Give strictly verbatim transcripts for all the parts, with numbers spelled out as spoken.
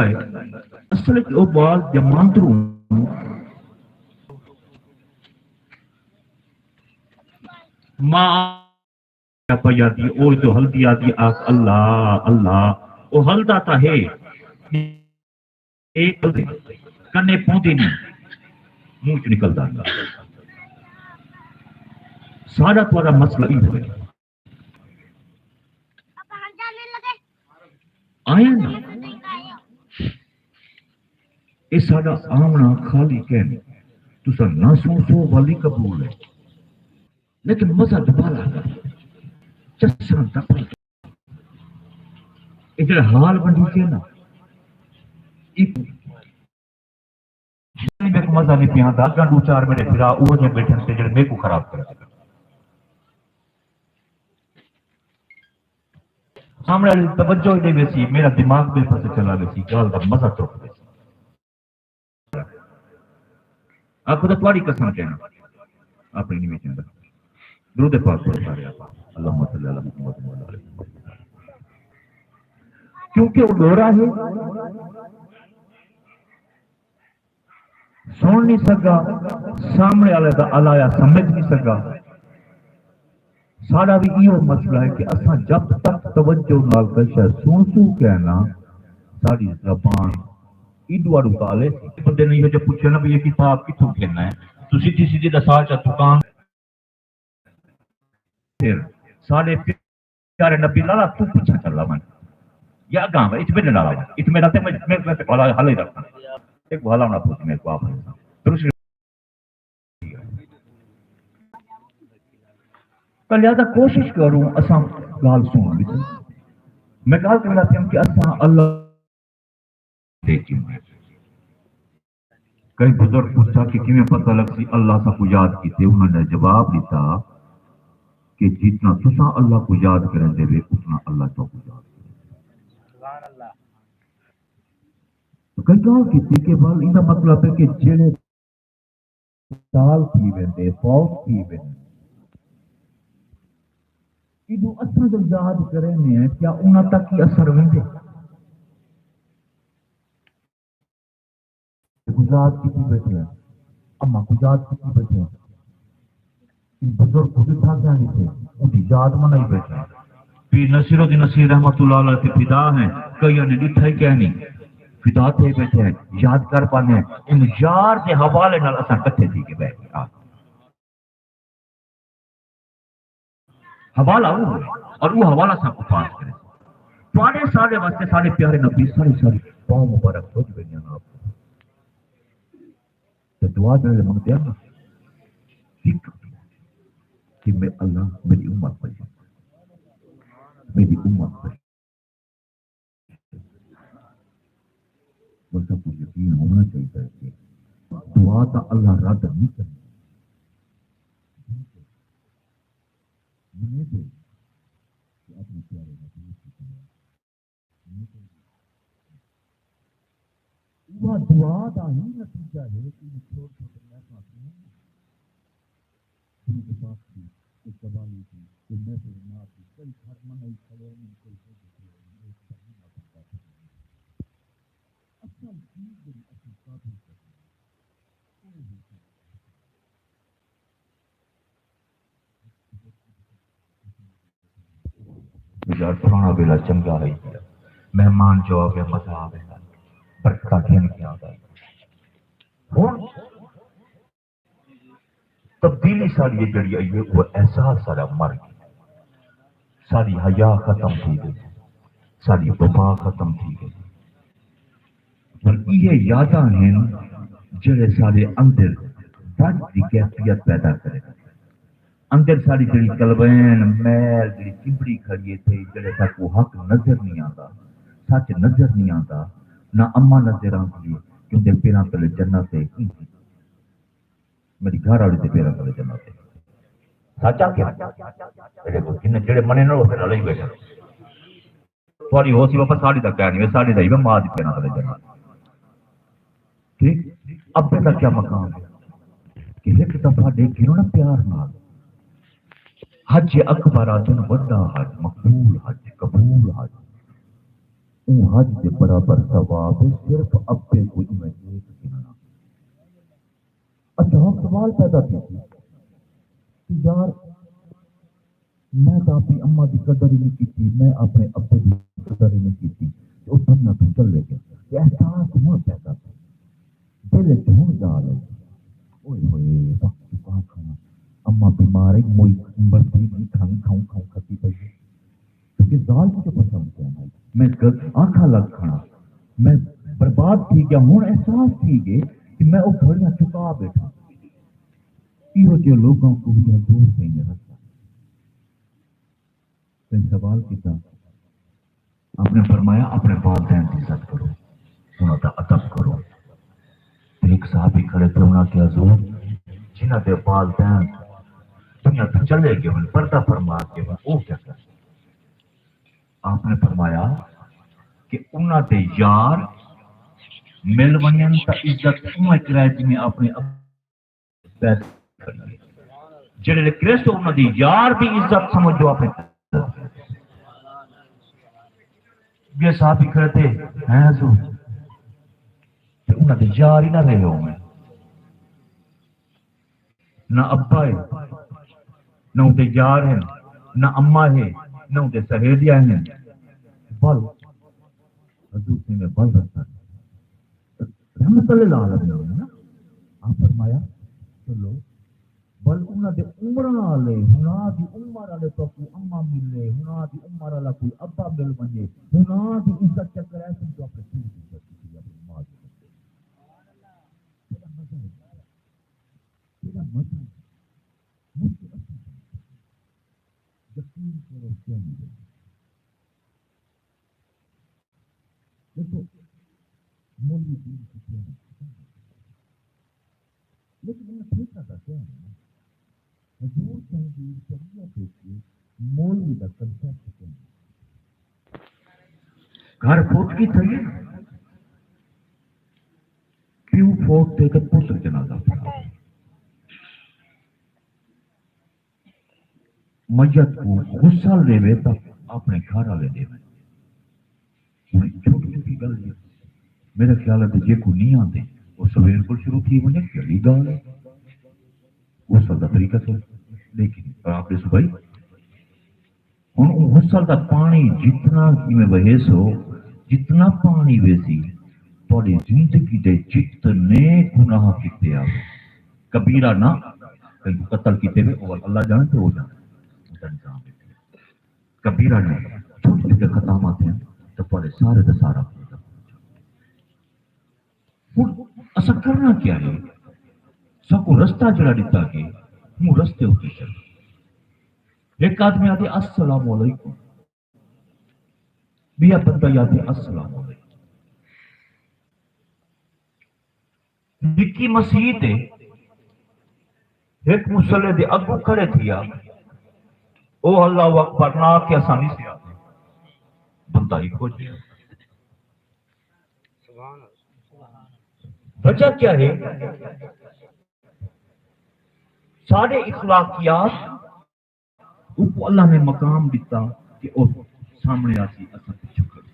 ہے۔ اصل وچ او ٻال ڄماندروں ماں پیا دی، او جو ہلدی آ دی آکھ اللہ اللہ، او ہلدا تاں ہے، اے ہلدے کنے پوندے نہیں، منہ چ نکلدا نہیں۔ ساڈا تہاڈا مسئلہ ای ہوئے۔ آیا نا؟ اے ساڈا آونا خالی کہنی، تساں نہ سو سو والی قبول ہے، لیکن مزہ دوبارہ آ، چساں دا پھل۔ اے جڑا حال بندی کے نا، ایک میکوں مزہ نہیں پیا آندا، اگاں ڈو چار میرے بھرا اوہو جے بیٹھن تے جڑے میکوں خراب کر دے۔ سامنے والی توجہ ہی نہیں ویسی، میرا دماغ بے پاسے چلا ویسی، گال دا مزہ چک ویسی۔ آکھو تو تہاڈی قسم کہنا، اپنی نہیں ویچن دا۔ درود پاک پڑھو سارے آپ۔ اللہم صلی علی محمد و علی آل محمد۔ کیونکہ وہ ڈورا ہے، سݨ نی سڳا، سامݨے آلے دا الایا سمجھ نی سڳا۔ ساݙا وی ایہو مسئلہ ہے کہ اساں جب تک توجہ نال کہیں شے سݨسوں کائے نہ، ساݙی زبان ایݙو آݙو ڳالھ ہے۔ بندے نے ایہو جیہا پچھیا نا بھئی اے کتاب کتھوں گھن آئے؟ توں سدھی سدھی ݙسا چا دکان پھر ساݙے پیارے نبی لالا توں پچھا چلا ونڄ۔ یا اڳاں ونڄ، اچ میݙے نال آ ونڄ۔ اچ میݙا تے میں، میں، میں تے بھلا حل ہی رکھاں۔ ایک بھلا ہونا پوچھ میرے کو آپ نے۔ پھر اس تو لہذا کوشش کروں اساں ڳالھ سݨ وچ۔ میں ڳالھ کرنا چاہوں کہ اساں اللہ تے کیوں ہے؟ کہیں بزرگ پچھا کہ کیویں پتہ لگسی اللہ ساکوں یاد کیتے؟ انہاں نے جواب ݙتا کہ جتنا تساں اللہ کوں یاد کریندے وے، اتنا اللہ تہاکوں یاد کریندے۔ سبحان اللہ۔ کہیں ڳالھ کیتی کہ ول ایندا مطلب ہے کہ جیڑھے ٹال تھی ویندے، فوت تھی ویندے۔ ایݙوں اساں جو یاد کریندے ہیں، کیا انہاں تک ہی اثر ویندے؟ گزار کیتی بیٹھے ہیں، اماں گزار کیتی بیٹھے ہیں۔ ایں بزرگ کوں ݙٹھا کیا نہیں تھے، اوندی یاد منائی بیٹھے ہیں۔ پیر نصیر الدین نصیر رحمت اللہ علیہ تے فدا ہیں، کئیاں نے ݙٹھا ہی کیا نہیں، فدا تھے بیٹھے ہیں، یاد کر پاندے ہیں۔ ان یار دے حوالے نال اساں کٹھے تھی کے بیٹھ گئے۔ آ۔ حوالہ وہ ہے، اور وہ حوالہ سب کو پاس کرے۔ تواݙے ساݙے واسطے ساݙے پیارے نبی ساری ساری پاؤں مبارک ہو جائے آپ کو۔ تے دعا جڑے منگدے ہیں نا، ہک کہ میں اللہ میری امت پر، میری امت پر۔ بس سب کو یقین ہونا چاہیے کہ دعا تا اللہ رد نہیں کرنا۔ میں تو کہ اپنے پیارے نبی کی دعا اُہا دعا دا ہی نتیجہ ہے کہ ایں چھوٹے چھوٹے محفلاں سݨ، درود پاک دی، کوئی قوالی دی، کوئی محفل نعت دی، کئی گھر منائی کھڑے ہن، کوئی کجھ کھڑے ہن، اے سب نہ بندہ۔ اصل چیز جیڑھی اساں قابل کرݨی ہے، او ہے کہ یار پراݨا ویلا چنڳا ہئی ڳیا، مہمان جو آوے مزہ آوے ڳا، برکتاں گھن کے آندا ہے۔ ہݨ تبدیلی ساݙی ہے جیڑھی آئی ہے، او احساس ساݙا مر ڳیا، ساݙی حیا ختم تھی ڳئی، ساݙی وفا ختم تھی ڳئی۔ ہݨ ایہے یاداں ہن جیڑھے ساݙے اندر بجھ دی کیفیت پیدا کرے۔ اندر ساݙی جیڑھی کلوین، میل، جیڑھی چمبڑی کھڑی ہے تھئی، جیڑھے ساکوں حق نظر نہیں آندا، سچ نظر نہیں آندا، نہ اماں نظر آندی ہے، کہ اوندے پیراں تلے جنت ہے۔ میݙی گھر آلی دے پیراں تلے جنت ہے۔ سچ آکھیا؟ جیڑھے کوں جن، جیڑھے منے نہ، او پھر رلے ہی بیٹھے۔ تہاݙی ہوسی وفا، ساݙی تاں کائے نہیں، ساݙی تاں ایویں ماء دی پیراں تلے جنت۔ ٹھیک؟ ابے دا کیا مقام ہے کہ ہک دفعہ ݙیکھ گھنو نا پیار نال۔ حج اکبر آکھن وݙا حج، مقبول حج، قبول حج۔ اوں حج دے برابر ثواب ہے، صرف ابے کوں ایویں ݙیکھ گھنݨا۔ اچھا، ہݨ سوال پیدا تھیسی کہ یار، میں تاں اپݨی اماں دی قدر ہی نہیں کیتی، میں اپݨے ابے دی قدر ہی نہیں کیتی، تے او دنیا توں چلے ڳئے۔ تے احساس ہݨ پیدا تھیا، دل وچ ہݨ ڳالھ آئی، اوئے ہوئے، وقت چکا کھڑا، اماں بیمار ہئی، موئی مرضی دی کھاویں کھاؤں کھاؤں کھدی پئی ہے۔ کیونکہ ذال کوں تاں پسند کائنی۔ میں گ-، آکھا لڳ کھڑا، میں برباد تھی ڳیا۔ ہݨ احساس تھی ڳئے کہ میں او گھڑیاں چکا ٻیٹھا۔ ایہو جہے لوکاں کوں ہی حضور سئیں نے رکھا۔ سئیں سوال کیتا، آپ نے فرمایا، اپݨے والدین دی عزت کرو، انہاں دا ادب کرو۔ تے ہک صحابی کھڑے تھے، انہاں آکھیا، حضور، جنہاں دے والدین دنیا توں چلے ڳئے ہن، پردہ فرما ڳئے ہن، او کیا کرن؟ آپ نے فرمایا کہ انہاں دے یار مل ونڄن تاں عزت اونویں کرائے جیویں اپݨے ابے پیدا کرݨی ہے۔ جیڑھے کرسٹ انہاں دی یار دی عزت سمجھ جو اپݨے۔ ٻئے صحابی کھڑے تھے، ہیں حضور؟ تے انہاں دے یار ہی نہ رہے ہوویں۔ نہ ابا ہے، نہ اوندے یار ہن، نہ اماں ہے، نہ اوندے سہیلیاں ہن۔ بل حضور سئیں نے بل رکھا۔ رحمت للعالمین ہے نا۔ آپ فرمایا، چلو، بل انہاں دے عمراں آلے، ہݨاں دی عمر آلے تہاکوں اماں ملے، ہݨاں دی عمر آلا کوئی ابا مل ونڄے، ہݨاں دی عزت چا کرائے، سمجھو اپݨے پیو دی عزت کیتی، اپݨی ماں دی عزت کیتی۔ کیڑھا مزہ ہے، کیڑھا مزہ ہے۔ مجھ کو اچھا یقین کرو، کیا نہیں ہے۔ ݙیکھو، مولوی دین کیتے ہیں، لیکن انہاں ٹھیکا دا کیا ہے؟ حضور سائیں دی شریعت وچ مولوی دا کنسپٹ کیا ہے؟ گھر فوت کی تھئی ہے نا؟ پیو فوت تھئے تے پتر جنازہ پڑھا۔ میت کوں غسل ݙیوے تاں اپݨے گھر آلے ݙیون۔ ہݨ چھوٹی چھوٹی ڳالھ ہے، میرے خیال ہے جیکوں نہیں آندے، او سویر کوں شروع تھی ونڄے، کیڑھی ڳالھ ہے؟ غسل دا طریقہ سݨ، لیکن آپ ݙیسو بھائی، ہݨ او غسل دا پاݨی جتنا ایویں وہے سو، جتنا پاݨی ویسی، تہاݙی زندگی دے جتنے گناہ کیتے آ، کبیرہ نہ، کہیں کوں قتل کیتے وے، او اللہ ڄاݨے تے او ڄاݨے۔ اوندا نظام ہے۔ کبیرہ نہ، چھوٹے چھوٹے خطاواں تھئن، تاں تہاݙے سارے دا سارا۔ ہݨ اساں کرݨا کیا ہے؟ ساکوں رستہ جیڑھا ݙتا ڳئے، اوں رستے اتے چلو۔ ہک آدمی آہدے، السلام علیکم۔ ٻیا بندہ ہی آہدے، السلام علیکم۔ نکی مسیت ہے، ہک مصلی دے اڳوں کھڑے تھیا، او اللہ اکبر نہ آکھے اساں نہیں سی آہدے۔ بندہ ہی کجھ ہے۔ وجہ کیا ہے؟ ساݙے اخلاقیات اوکوں اللہ نے مقام ݙتا کہ او سامݨے آسی، اساں پچھوں کھڑے۔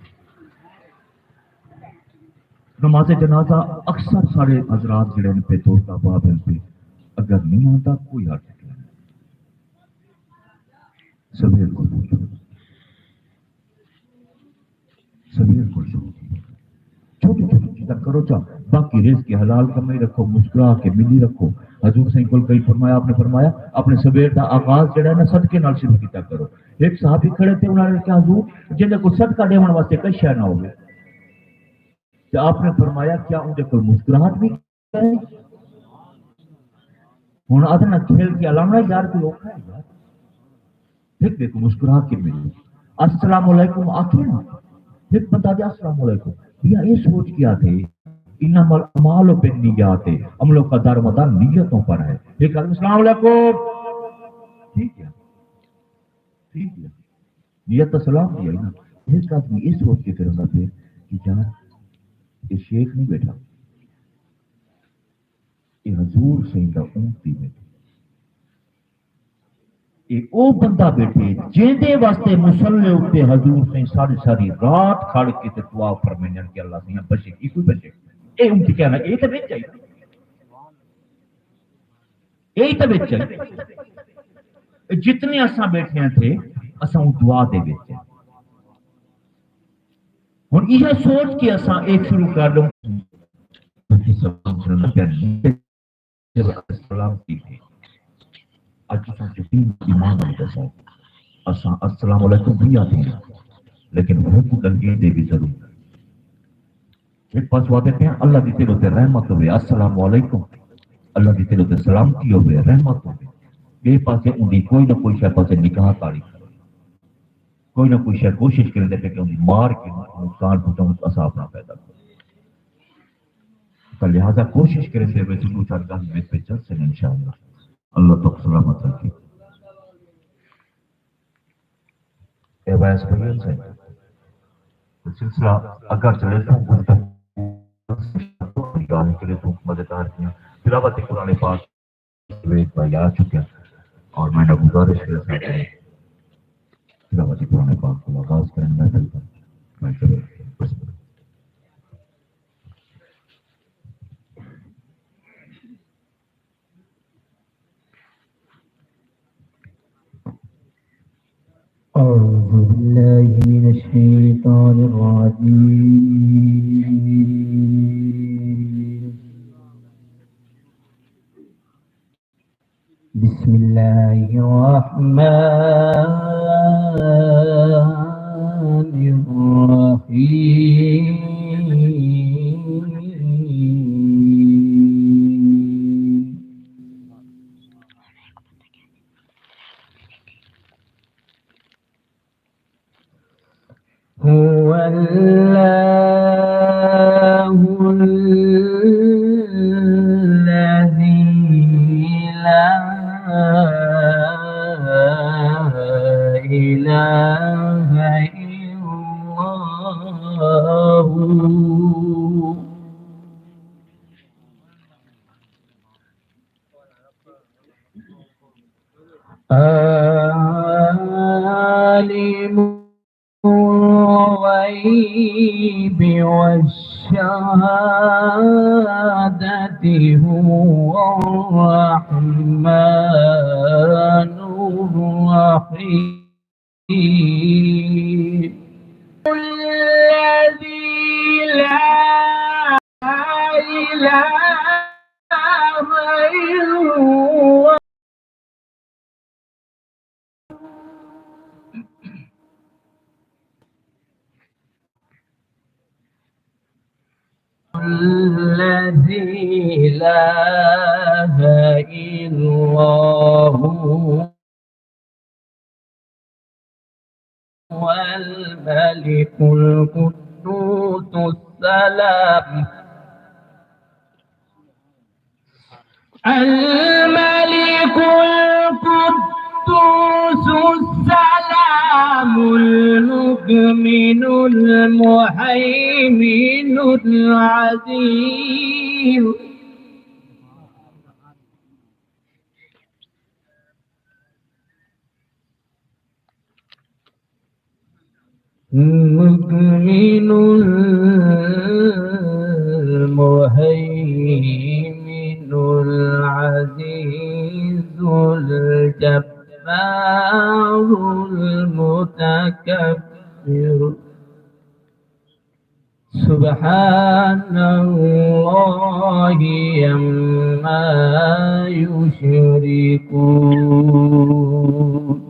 نماز جنازہ اکثر ساݙے حضرات جیڑھے ہن پئے، دوست احباب ہن پئے، اگر نہیں آندا کوئی حرج کائنی۔ سویر کوں پوچھو۔ سویر کوں شروع تھی۔ چھوٹی چھوٹی چیزاں کرو چا، باقی رزق حلال کمائی رکھو، مسکرا کے ملی رکھو۔ حضور سائیں کول کہیں فرمایا، آپ نے فرمایا، اپݨے سویر دا آغاز جیڑھا ہے نا، صدقے نال شروع کیتا کرو۔ ہک صحابی کھڑے تھے، انہاں نے کہا، حضور، جیندے کول صدقہ ݙیوݨ واسطے کئی شے نہ ہووے، تے آپ نے فرمایا، کیا اوندے کول مسکراہٹ وی ہݨ آہدن کھل کے الاوݨا یار، کوئی اوکھا ہے یار؟ ہک ٻئے کوں مسکرا کے ملی۔ السلام علیکم آکھے نا، ہک بندہ آہدے السلام علیکم، ٻیا اے سوچ کے آہدے، انما الاعمال بالنیات، عملوں کا دار مدار نیتوں پر ہے۔ ہک آہدے السلام علیکم، ٹھیک ہے، ٹھیک ہے، نیت تاں سلام دی ہے نا۔ ہک آدمی اے سوچ کے کریندا پئے کہ یار، اے شیخ نہیں ٻیٹھا، اے حضور سئیں دا امتی ٻیٹھا۔ اے او بندہ ٻیٹھے جیندے واسطے مصلے اتے حضور سئیں ساری ساری رات کھڑ کے تے دعا فرمیندن کہ اللہ سئیں بخشے، ایکوں بخشے۔ اے امتحان ہے، اے تے وچ آئی۔ اے تے وچ آئی۔ اے جتنے اساں ٻیٹھے ہیں تھے، اساں اوں دعا دے وچ ہیں۔ ہن ایہا سوچ کے اساں اے شروع کر ݙوں۔ سلام تھی تھے۔ اڄ تساں جو دین ایمان والے دسا، اساں السلام علیکم بھی آتے ہیں، لیکن حکم ڈنگے دے بھی ضرور۔ ہک پاس آتے پئے ہیں، اللہ دی تیرے تے رحمت ہوے، السلام علیکم، اللہ دی تیرے تے سلامتی ہوے، رحمت ہوے۔ ٻئے پاسے اوندی کوئی نہ کوئی شے پاسے نگاہ تاری کرو۔ کوئی نہ کوئی شے کوشش کریندے پئے کہ اوندی مار کے نقصان پہنچاؤں، عذاب نہ پیدا کرو۔ تاں لہذا کوشش کریندے ہوئے توں دو چار گل میرے پہ چل سن انشاءاللہ۔ اللہ تو سلامت رکھے۔ اے وائس بھائی سے سلسلہ اگر چلے تو گفتگو کرے تو مزیدار کیا تلاوت قرآن پاک ویک بھائی آ چکے ہیں۔ اور میں نے گزارش کیا تھا کہ تلاوت قرآن پاک کو آغاز کریں۔ میں پھر میں چلے۔ أعوذ بالله من الشيطان الرجيم. بسم الله الرحمن الرحيم. هو الله الذي لا إله إلا هو. عالم الغيب والشهادة هو الرحمن الرحيم. الذي لا إله إلا هو. الذي لا إله إلا هو. هو الملك القدوس السلام. الملك القدوس السلام المؤمن المهيمن العزيز. المؤمن المهيمن العزيز الجبار المتكبر. سبحان الله عما يشركون.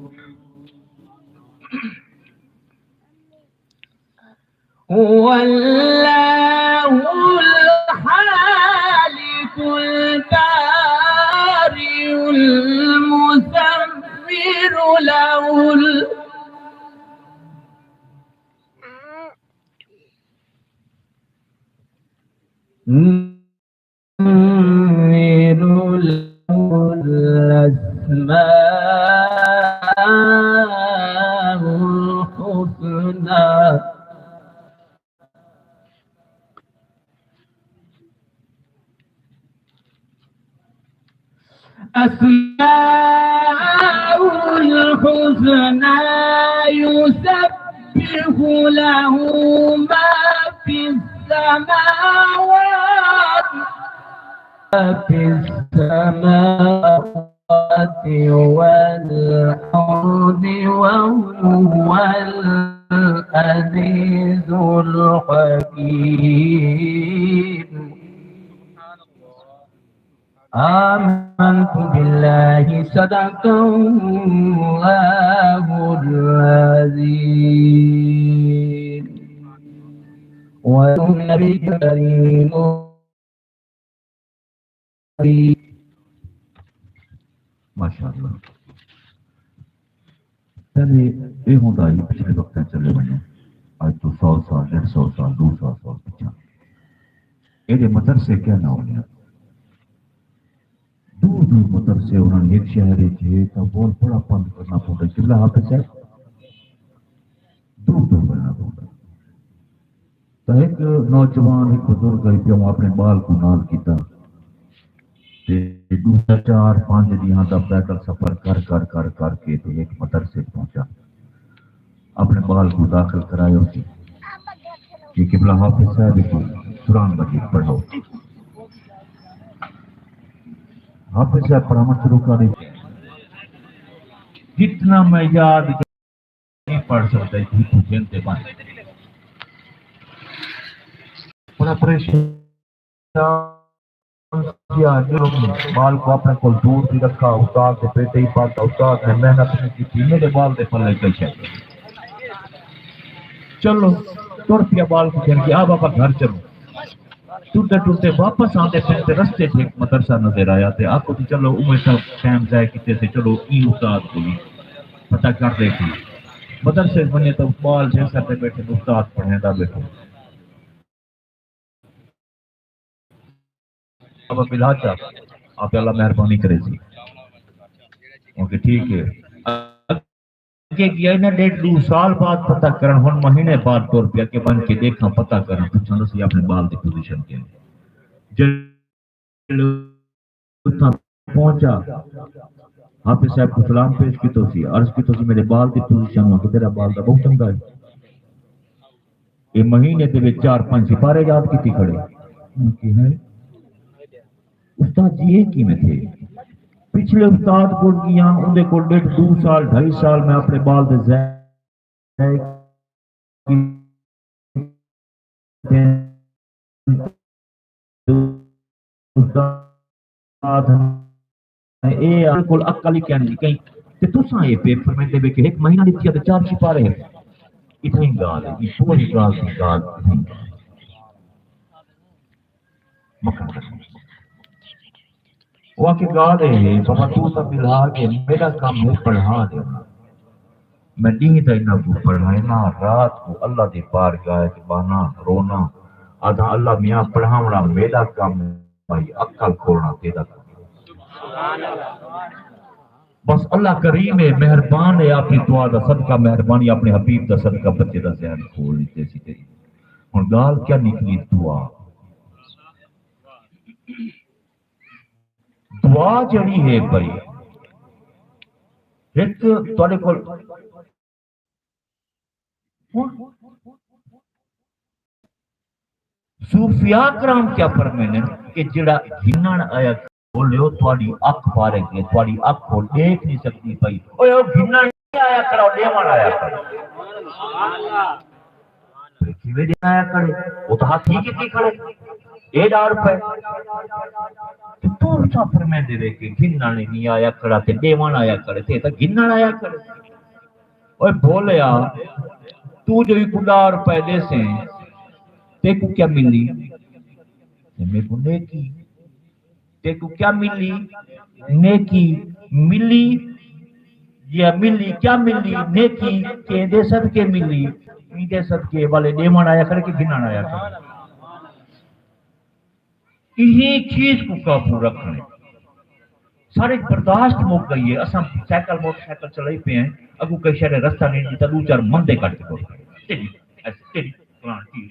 هو الله الخالق البارئ المصور له ال- يسبح له الأسماء الحسنى. أسماء الحسنى يسبح له ما في السماوات، في السماوات والأرض وهو العزيز الحكيم. آمنت بالله، صدق الله العظيم. والنبي الكريم. ماشاءاللہ۔ پہلے اے ہوندا ہئی، پچھلے وقتاں چلے ونڄو، اڄ توں سو سال، ݙیڈھ سو سال، ݙو سو سال پچھاں، ایݙے مدرسے کیا نہ ہوندے۔ دور دور مدرسے ہوندن، ہک شہر وچ ہے تاں بہت بڑا پندھ کرݨا پوندا۔ قبلہ حافظ صاحب، دور دور ونڄݨا پوندا۔ تاں ہک نوجوان، ہک بزرگ ہئی، پیو اپݨے ٻال کوں نال کیتا تے ݙو چار پنج ݙینہاں دا پیدل سفر کر کر کر کر کے تے ہک مدرسے پہنچا۔ اپݨے ٻال کوں داخل کرایا اسی کہ قبلہ حافظ صاحب کوں قرآن مجید پڑھاؤ۔ حافظ صاحب پڑھاوݨ شروع کر ݙتے۔ جتنا میں یاد نہیں پڑھ سکتا، اتنی تو جن تے بند۔ بڑا پریشان تھیا، ٻال کوں اپݨے کول دور تھی رکھا، استاد دے پیٹے ہی پاتا، استاد نے محنت نہیں کیتی، میݙے ٻال دے پلے کئی شے۔ چلو، ٹر پیا ٻال کوں گھن کے، آ بابا گھر چلو۔ ٹردے ٹردے واپس آندے پئے تے رستے اچ ہک مدرسہ نظر آیا تے آکھو تے چلو، اوویں تاں ٹائم ضائع کیتے تے چلو ایں استاد کوں وی پتہ کر ݙیکھاں۔ مدرسے اچ ونڄے تاں ٻال جیسر تے ٻیٹھے، استاد پڑھیندا ٻیٹھے۔ بابا بلال چا، آپ اللہ مہربانی کریسی۔ اوکے، ٹھیک ہے۔ اڳے ڳیا انہاں ݙیڈھ ݙو سال بعد پتہ کرݨ، ہݨ مہینے بعد ٹر پیا کہ ونڄ کے ݙیکھاں، پتہ کراں، پچھاں ݙسی اپݨے ٻال دی پوزیشن کیا ہے۔ جیڑھے اتھاں پہنچا، حافظ صاحب کوں سلام پیش کیتو سی، عرض کیتو سی، میݙے ٻال دی پوزیشن، میں کہ تیݙا ٻال تاں ٻہوں چنڳا ہے۔ اے مہینے دے وچ چار پنج سپارے یاد کیتی کھڑے۔ میں کہ ہے؟ استاد جی، اے کیویں تھئے؟ پچھلے استاد کول ڳیاں، اوندے کول ݙیڈھ ݙو سال، ڈھائی سال میں اپݨے ٻال دے ضائع کیتے۔ استاد اے آ کول عقل ہی کائنی کہیں۔ تے تساں اے پیپر میں دے وچ ہک مہینہ لکھیا تے چار سپارے ہن۔ اتھائیں ڳالھ ہے، اے پوری ڳالھ دی ڳالھ اتھائیں ڳالھ ہے۔ مکمل۔ او آکھے ڳالھ اے ہے، بابا توں تاں ٻلھا کے، میݙا کم ہے پڑھا ݙیوݨا۔ میں ݙینہہ تاں انہاں کوں پڑھائیناں، رات کوں اللہ دی بارگاہ اچ ٻہنا، رونا، آہداں، اللہ میاں پڑھاوݨا میݙا کم ہے، بھائی عقل کھولݨا تیݙا کم ہے۔ بس اللہ کریم ہے، مہربان ہے، اپݨی دعا دا صدقہ، مہربانی اپݨے حبیب دا صدقہ بچے دا ذہن کھول ݙتے سی تے۔ ہݨ ڳالھ کیا نکلی؟ دعا۔ دعا جیڑھی ہے بھائی، ہک تہاݙے کول صوفیاء کرام کیا فرمیندن کہ جیڑھا گھنݨ آیا، بولیو تہاݙی اکھ فارغ ہے، تہاݙی اکھ او ݙیکھ نہیں سڳدی پئی۔ اوئے او گھنݨ نہیں آیا کھڑا، او ݙیوݨ آیا کھڑا۔ تے کیویں ݙیوݨ آیا کھڑے؟ او تاں ہتھ ہی کیتی کھڑے۔ اے ݙاہ روپے۔ تے توں سا فرمیندے وے کہ گھنݨ نہیں آیا کھڑا تے ݙیوݨ آیا کھڑے، تے تاں گھنݨ آیا کھڑے۔ اوئے بھولیا، توں جو ایکوں ݙاہ روپے ݙیسیں، تیکوں کیا ملی؟ تے میکوں نیکی۔ تیکوں کیا ملی؟ نیکی ملی۔ جیا ملی، کیا ملی؟ نیکی۔ کیندے صدقے ملی؟ ایندے صدقے۔ والے ݙیوݨ آیا کھڑے کہ گھنݨ آیا کھڑے؟ ایہی چیز کوں قابو رکھݨے۔ ساݙے برداشت مک ڳئی ہے۔ اساں سائیکل، موٹر سائیکل چلائی پئے ہیں، اڳوں کہیں شے نے رستہ نہیں ݙتا، ݙو چار مندے کٹ کے ٹر پئے۔ تیݙی، ایسے تیݙی، فلاں چیز۔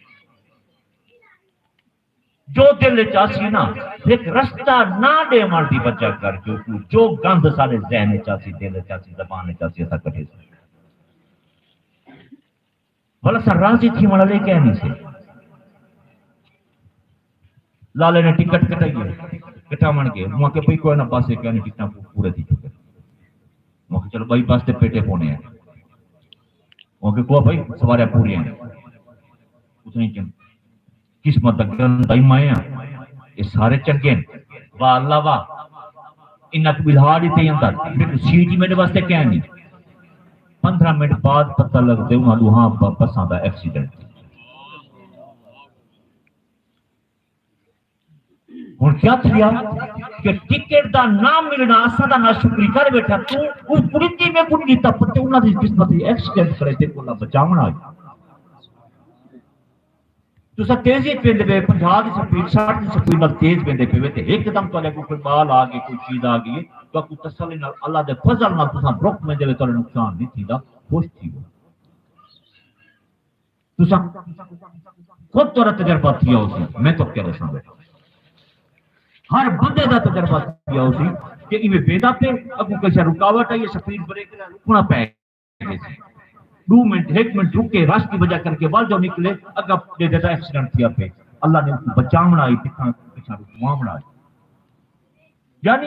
جو دل اچ آسی نا، ہک رستہ نہ ݙیوݨ دی وجہ کر جو جو گند ساݙے ذہن اچ آسی، دل اچ آسی، زبان اچ آسی، اساں کڈھیسوں۔ بھلا اساں راضی تھیوݨ والے کہیں نی سے؟ لالے نے ٹکٹ کٹائی ہے، کٹاوݨ گئے، اوں آکھیا بھئی کوئی نہ، بس اے کہیں نی، ٹکٹاں پورے تھی چکے۔ اوں آکھیا چلو بھائی بس تے پیٹے پونے ہیں۔ اوں آکھیا کوئی بھائی سواریاں پوریاں ہیں۔ اتنی چن قسمت دا گندا ہی میں ہاں، اے سارے چنگے ہن۔ واہ اللہ واہ، انہاں کوں ٻلھا ݙتے اندر، میکوں سیٹ ہی میݙے واسطے کہیں نی۔ پندرہ منٹ بعد پتہ لڳدے انہاں ݙوہاں ب-، بساں دا ایکسیڈنٹ تھی۔ ہݨ کیا تھیا کہ ٹکٹ دا نہ ملݨا، اساں دا ناشکری کر ٻیٹھا۔ توں او کڑتی میکوں ݙتا، پر انہاں دی قسمت ہی ایکسیڈنٹ کرے تے کولا بچاوݨ آئی۔ تساں تیزی اچ ویندے پئے، پنجاہ دی سپیڈ، سٹھ دی سپیڈ نال تیز ویندے پئے وے تے ہک دم تہاݙے اڳوں کوئی ٻال آ ڳئی، کوئی چیز آ ڳئی ہے، تہاکوں تسلی نال، اللہ دے فضل نال تساں رک ویندے وے، تہاݙا نقصان نہیں تھیندا، خوش تھیوو۔ تساں خود تہاݙا تجربہ تھیا ہوسی، میں تہاکوں کیا ݙساں ٻیٹھا، ہر بندے دا تجربہ تھیا ہوسی کہ ایویں ویندا پئے، اڳوں کہیں رکاوٹ آئی ہے، سپیڈ بریکر ہے، رکݨا پئے ڳئے۔ ݙو منٹ، ہک منٹ رک کے رش دی وجہ کر کے ول جو نکلے، اڳاں ݙیہدے تاں ایکسیڈنٹ تھیا پئے۔ اللہ نے اونکوں بچاوݨ آئی، پچھاں، پچھاں رکواوݨ آئی۔ یعنی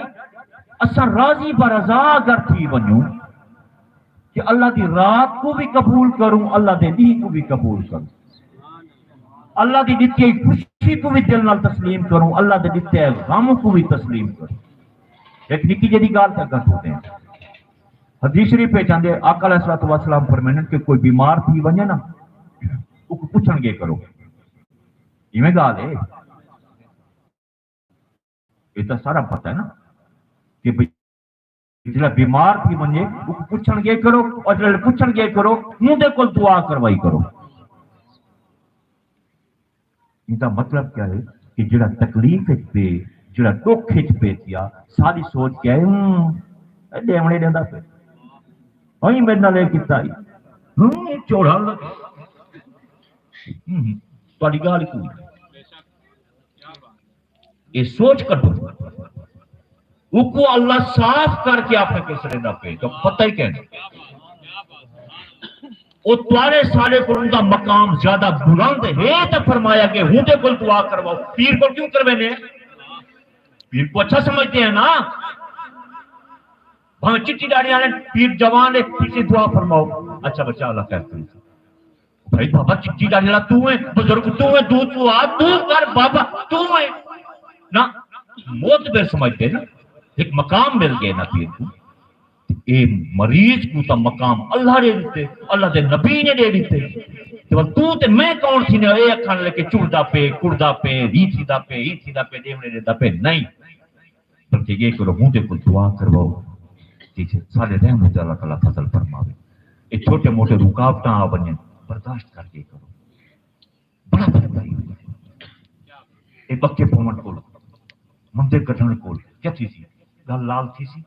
اساں راضی برضا اگر تھی ونڄوں کہ اللہ دی رات کوں وی قبول کروں، اللہ دے ݙینہہ کوں وی قبول کروں، اللہ دی ݙتی ہوئی خوشی کوں وی دل نال تسلیم کروں، اللہ دے ݙتے ہوئے غم کوں وی تسلیم کروں۔ ہک نکی جیہی ڳالھ تے اڳاں ٹردے ہیں۔ حدیث شریف وچ آندے، آقا علیہ الصلوۃ والسلام فرمیندن کہ کوئی بیمار تھی ونڄے نا، اوکوں پچھݨ ڳئے کرو۔ ایویں ڳالھ ہے، اے تاں سارا پتہ ہے نا کہ بھئی جیڑھا بیمار تھی ونڄے، اوکوں پچھݨ ڳئے کرو، اور جیڑھے پچھݨ ڳئے کرو، اوندے کول دعا کروائی کرو۔ ایندا مطلب کیا ہے کہ جیڑھا تکلیف اچ پئے، جیڑھا ݙکھ اچ پئے تھیا، ساݙی سوچ کیا ہے؟ ہوں، اے ݙیوݨے ݙیندا پئے۔ ہئیں میݙے نال اے کیتا ہئی۔ ہوں، چوڑا لڳا۔ ہوں، تہاݙی ڳالھ ہی کوئی۔ اے سوچ کڈھو۔ اوکوں اللہ صاف کر کے اپݨے کول سݙیندا پئے، تہاکوں پتہ ہی کائنی۔ او تہاݙے سارے کول اوندا مقام زیادہ بلند ہے، تے فرمایا کہ اوندے کول دعا کرواؤ۔ پیر کول کیوں کرویندے ہیں؟ پیر کوں اچھا سمجھدے ہیں نا؟ بھاویں چٹی ݙاڑھی والے پیر جوان ہے، پیر سے دعا فرماؤ، اچھا بچہ اللہ خیر کرے۔ بھائی بابا چٹی ݙاڑھی والا توں ہے، بزرگ توں ہے، دو تو آ، توں کر بابا، توں ہے۔ نہ، معتبر سمجھدے نا، ہک مقام مل ڳئے نا پیر کوں۔ اے مریض کوں تاں مقام اللہ ݙے ݙتے، اللہ دے نبی نے ݙے ݙتے۔ تے ول توں تے میں کون تھیندے، اے اکھاں لے کے چڑدا پئے، کڑدا پئے، ہی تھیندا پئے، ہی تھیندا پئے، ݙیوݨے ݙیندا پئے، نہیں۔ بلکہ اے کرو، اوندے کول دعا کرواؤ کہ سارے رحمت اللہ تعالیٰ فضل فرماوے۔ اے چھوٹے موٹے رکاوٹاں آ ونڄن، برداشت کر کے کرو۔ بڑا فرق ہے۔ اے بکے پووݨ کول، مندے کڈھݨ کول کیا تھیسی؟ ڳل لال تھیسی؟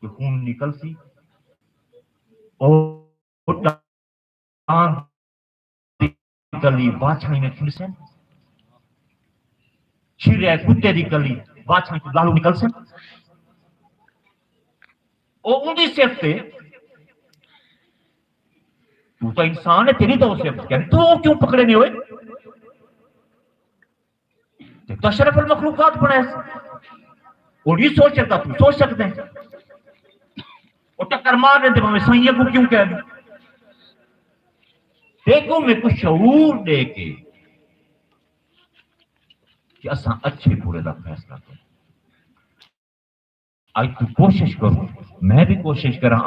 کوئی خون نکلسی؟ او ݙاند دی کلی واچھاں ایویں کھلسن، چھرے کتے دی کلی واچھاں چوں لالو نکلسن۔ او اوندی صفت ہے، توں تاں انسان ہے، تیݙی تاں او صفت کائنی، توں او کیوں پکڑیندے ہوئے؟ تے تاں اشرف المخلوقات بݨائے۔ او نہیں سوچ سڳدا، توں سوچ سڳدیں۔ او ٹکر مار ݙیندے، بھاویں سائیں اڳوں کیوں کہہ ݙے۔ تے کوں میکوں شعور ݙے کے کہ اساں اچھے برے دا فیصلہ کروں۔ اڄ توں کوشش کروں، میں بھی کوشش کراں۔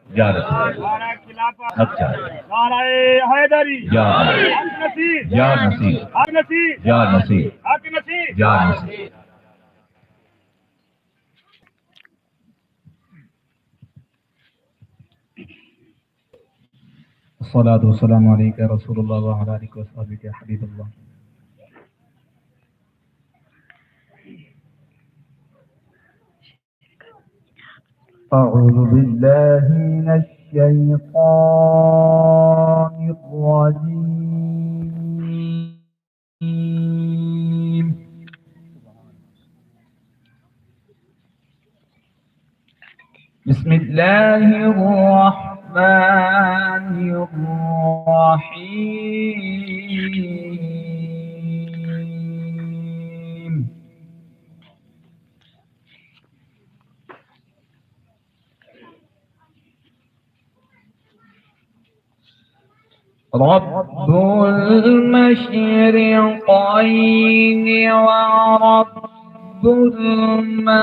یا رسول اللہ۔ حق جا۔ نعرہ حیدری۔ یا۔ حق نصیر۔ یا نصیر۔ حق نصیر۔ یا نصیر۔ حق نصیر۔ یا نصیر۔ الصلاة والسلام عليك يا رسول الله وعلى آلك وصحبك يا حبيب الله. أعوذ بالله من الشيطان الرجيم. الله الرحمن الرحيم. رب المشرقين ورب المغربين.